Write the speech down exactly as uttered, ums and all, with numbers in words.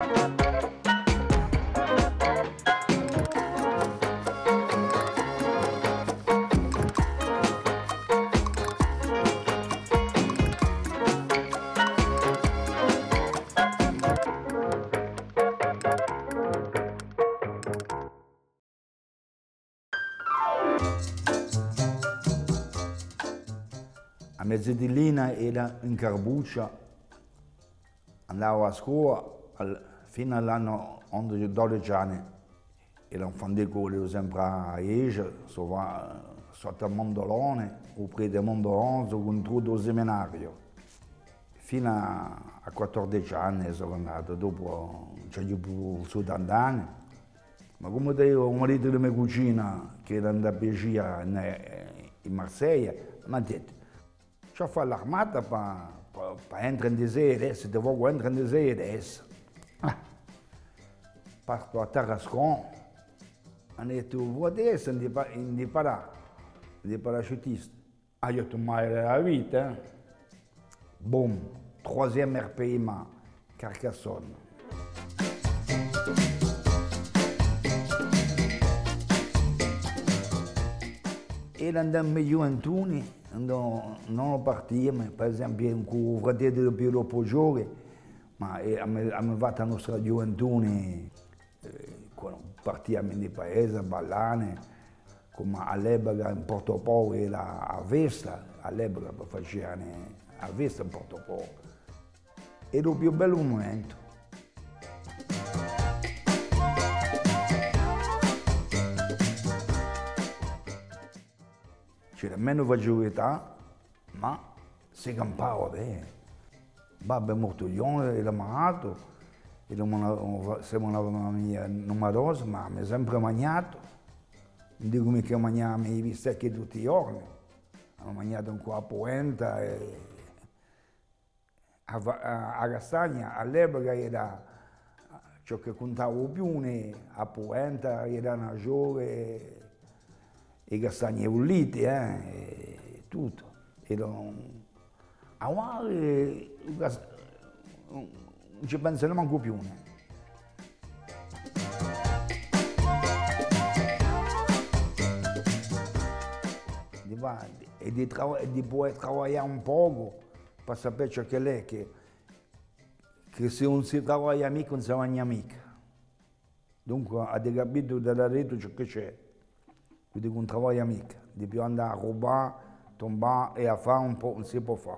A me zitellina era in Carbuccia, andava à a scola al-, finu à l'annu ondeci, dodeci anni. Era un fantecu, era sempre à a ghjesgia, sottu à Mondolone, u prete Mondolone, s'hè cuntratu à u seminariu. Finu à, à quattordeci anni sò andatu, dopu ùn ci aghju più vulsutu andà. Ma cum'è eiu, u maritu di me cugina, chì era in Biagia, in, in Marseglia, m'hà dettu: «Ci hè à fà l'armata pà, pà, pà entre in di sei è dece, ti vocu entre in di sei è dece.» Ah. Partu à Tarascon, m'anu dettu: «Voli esse in di pa-, in di para-, in di parachutiste?» Aghju dettu: «Mai di a vita, eh.» Boom, troisième R P I M A, Carcassonne. È andà in ghjuventù, quandu no partivami, per esempiu, cù u fratellu di Piero Poggioli, ma, eh, avemu, avemu fattu a nostra ghjuventù, eh, quandu partiamu in i paesi à ballà, cum'è à l'epica in Portu Poveri era a festa, à l'epica facianu a festa in Portu Poveri. Era u più bellu mumentu. C'era menu facilità, ma si campava bè. Babbu hè mortu ghjovanu, era malatu, eramu una, semu una famiglia numerosa, ma avemu sempre manghjatu. Ùn dicu micca chì magnavamu i bistecchi tutti i ghjorni, avemu manghjatu ancu a pulenta è a fa-, a, a castagna, à l'epica era ciò chì cuntava u più, a pulenta, i granasgioli, i castagni bulliti, eh, è tuttu. Era un, avà, eh, ùn ci pensanu mancu più, nè. Di fà, è di trava-, è di pudè travaglià un pocu, pà sapè ciò ch'ellu hè, chì, chì s'ùn si travaglia micca, ùn si magna micca. Dunque, avete capitu, da drittu ciò chì ci hè. Quindi ùn travaglia micca, di più andà à rubbà, tumbà è à fà ùn pò, ùn si pò fà.